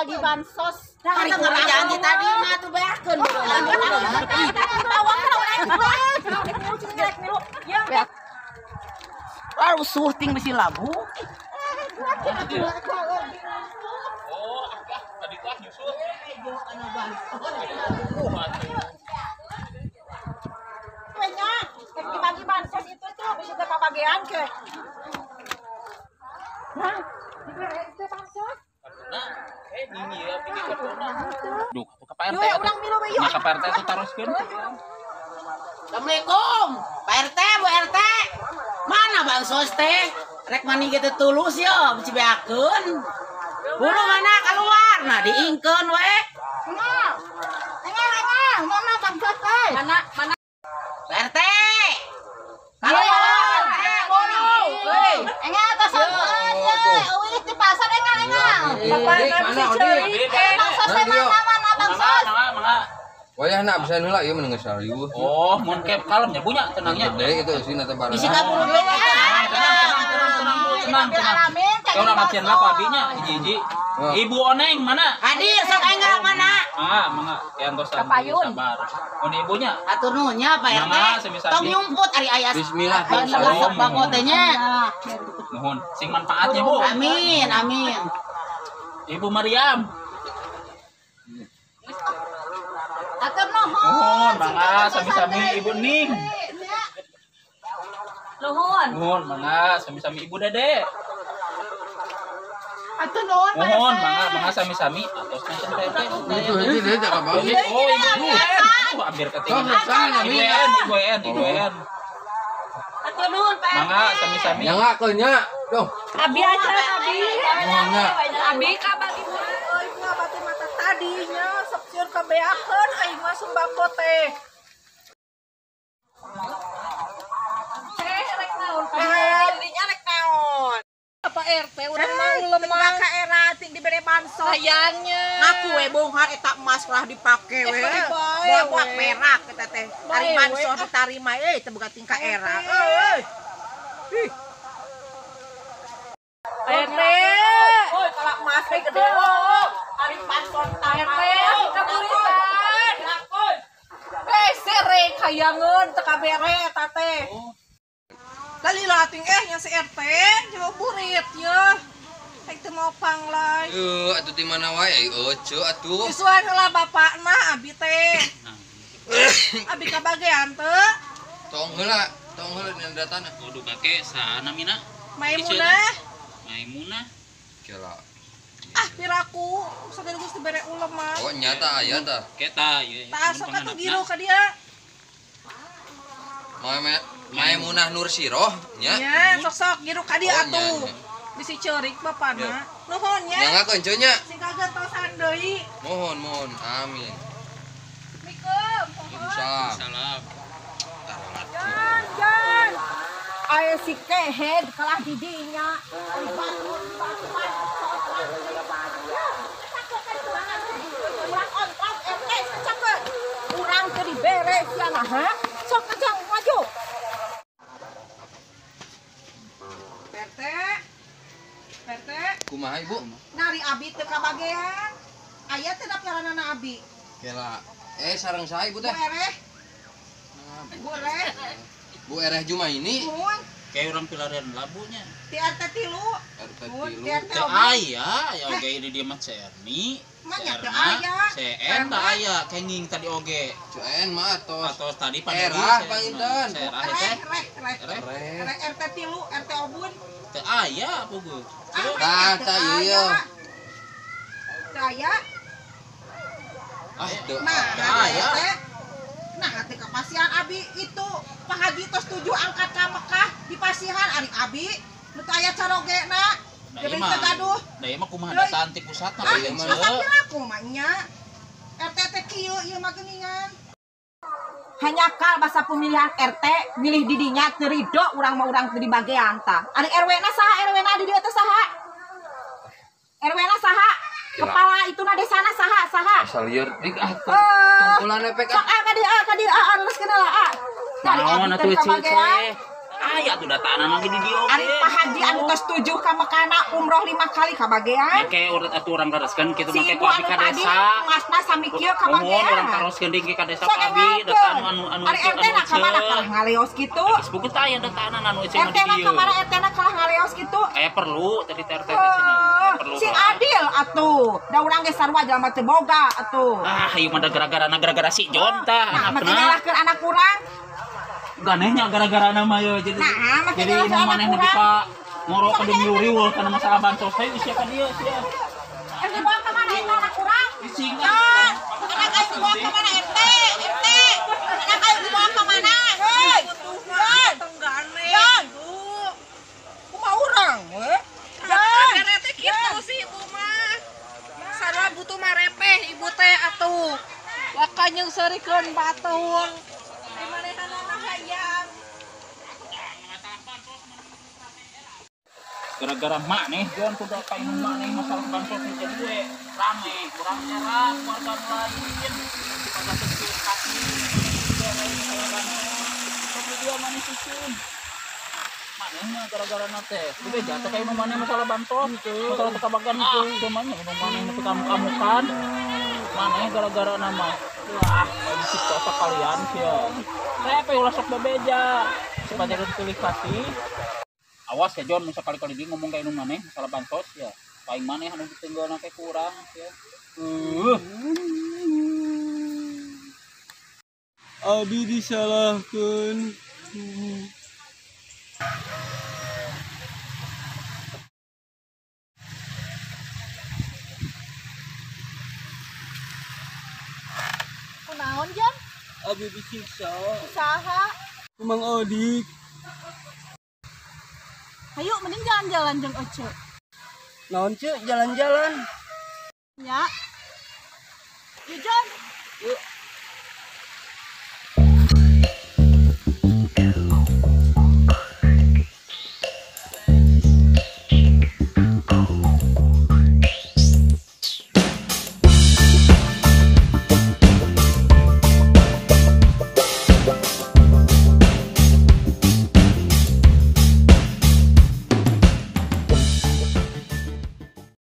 Dibagi bansos. Nah, eta mah janji tadi mah atuh beakeun. Lalu suh ting bisi labu. Oh, tadi tah nyusul. Nya, dibagi bansos itu tuh bisa teu kabagean ke. Nah, dibere teh bansos. Nah, ini ya pikir duh, ka Pak RT. Urang milu we yuk. Ka Pak RT tuh taroskeun. Assalamualaikum, Pak RT, Bu RT. Mana bansos teh? Rek mani gitu tulus yo, bisi beakeun. Buru mana keluar? Nah, diingkeun we. Enggak. Enggak, mana bansos teh? Mana mana Pak RT. Kalau RT, buru. Heuy. Enggak tos ye, eueuh di pasar enggak enggak. Bapak mana odi? Bansos teh mana mana bansos? Mangga. Wayahna bisa heula ieu mah geus riweuh. Oh, mun kep kalem nya punya tenangnya. Gede itu eusina teh barang. Bisi kabur we. Tenang, tenang, tenang. Urang ngasihan lah ku abinya hiji-hiji. Ibu Oneng mana? Hadir sok enggak mana? Mangga, mangga. Yang tosan sabar. Mun ibunya atur nuhun nya Pak RT. Tong nyumput ari aya. Bismillah. Bagi sembako teh nya. Nuhun, sing manfaatnya Bu. Amin, amin. Ibu Mariam. Atur nuhun. Nuhun, mangga sami-sami Ibu Ning. Nuhun. Nuhun, mangga sami-sami Ibu Dede. Atur nuhun, Pak. Nuhun, mangga mangga sami-sami atos nonton RT. Itu hiji deui teh kabagi. Oh, Ibu. Ambil ketinggalan. Ibu En, Ibu En, Ibu En. Atur nuhun, Pak. Mangga sami-sami. Nyangakeun nya. Duh. Abi aja abi. Nuhun. Abi kabagi euy ngabati mata tadinya sok sieun kabeakeun aing mah sembako teh. Teh rek naon? Dinya rek naon? Pak RT urang mah lemah ka era ting dibere bansos. Sayangnya. Ngaku we bonghar eta emas lah dipake we. Buak perak eta teh. Ari bansos ditarima euy teu boga tingkah era. Euy. Ih. RT. Euy kalau emas teh gede. Ari bansos RT kaburitan. Eh sere kayangeun teu kabere eta teh. Lalila ting nya si RT coba burit ya. Rek teu mopang lain. Heuh, atuh di mana wae eueuh atuh. Isuan heula bapakna abi teh. Abi kabagean teu? Tong heula dina datana. Kudu kake saha namina? Maimunah. Maimunah. Kela. Ah, piraku sagede geus dibere ulem mah. Oh, nyata aya tah. Keta ieu. Tah sok atuh giru ka dia. Maimunah Nur Siroh nya. Nya, sok-sok giru ka dieu atuh. Bisi ceurik bapana. Nuhun nya. Nyangakeun ceu nya. Sing kagentosan deui. Mohon, mohon. Amin. Assalamualaikum. Salam. Jan, jan. Aya si kehed kalah di dinya. Urang ontong RT sacakeun. Urang teu dibere sia mah, ha? Sok kajang maju. RT. RT. Kumaha Ibu? Nari abi teu kabagean. Aya teu daftaranana abi. Kela. Sareng saha Ibu teh? Bu Ereh. Bu Ereh. Bu Ereh Jumaini. Nuhun. Kayak orang pilarian labunya. Ti RT 3. RT 3. Teu aya, ya oge ini dia mah Cerni. Manya teu aya. CN teu aya, kenging tadi oge. CN mah atos. Atos tadi pandeuri. Erah panginten. Serah teh. Reh, reh. RT 3, RT Obun. Teu aya puguh. Tah, tah ieu. Teu aya. Ah, teu aya. Nah, teh kapasihan abi itu Pak Haji tos 7 angkat ka Mekah di pasihan ari abi nu teu aya carogena. Jadi teu gaduh. Da ieu mah kumaha data anti pusatna ah, masa piraku mah nya. RT teh kieu ieu mah geuningan. Hanyakal basa pemilihan RT milih didinya teu rido urang mah urang teu dibagean tah. Ari RW-na saha RW-na di dieu teh saha? RW-na saha? Kepala itu na desana saha saha. Asal lieur dik ah. Tungkulan efek ah. Sok ah ka dieu ah ka dieu ah leuskeun heula ah. Naon atuh ceu. Aya tuh dataana lagi di dieu. Ari Pak Haji anu tos 7 ka Mekana umroh 5 kali kabagean. Engke urut atuh urang teruskeun kitu Si make ibu ku abi anu ka tadi desa. ngasna sami kieu Nuhun kabagean. urang taroskeun deui ka desa Sok ku abi data anu anu anu Ari RT na kamana kalah ngaleos kitu. Geus buku teh aya dataana anu eceu mah RT di na dieu. kamana RT na kalah ngaleos kitu. Aya perlu tadi teh RT teh cenah. Aya perlu. Sing adil atuh. Da urang ge sarua jelema teu boga atuh. Ah, ieu mah da gara-gara si John tah Nah, make anakna. nyalahkeun anak urang. Ganehnya gara-gara nama ya jadi. Nah, make jadi nyalahkeun nu anak maneh nepi urang. ka ngoro ka demi riweuh kana masalah bansos hayu sia ka dieu sia. RT dibawa ka mana eta anak urang? Bising John, anak aing dibawa ka mana RT? RT. Anak aing dibawa ka mana? Hei. John. John. Kumaha urang we? John. RT kitu sih ibu mah. Sarua butuh mah repeh ibu teh atuh. Waka nyeungseurikeun batur. Di manehanana hayang. Gara-gara mak nih John kudu ka indung mak nih masalah bansos nih jadi we rame kurang era keluarga lain pada kecil kaki tapi dia manis susun manehna gara-gara nate udah jatuh kayak indung maneh masalah bansos masalah tekabagan ah namanya indung maneh nepi kamu-kamukan maneh gara-gara nama wah siksa sekalian sia saya ulah sok bebeja supaya pilih kasih. Awas ya John, misal kali-kali dia ngomong kayak maneh masalah bansos ya. Paling maneh anu ditinggalna teh kurang ya. Abi disalahkeun. Kunaon Jon? Abi disiksa. Usaha. Mang Odik. Hayu mending jalan-jalan jeung Ece. Naon ceu jalan-jalan? Nya. Yuk Jon. Yuk.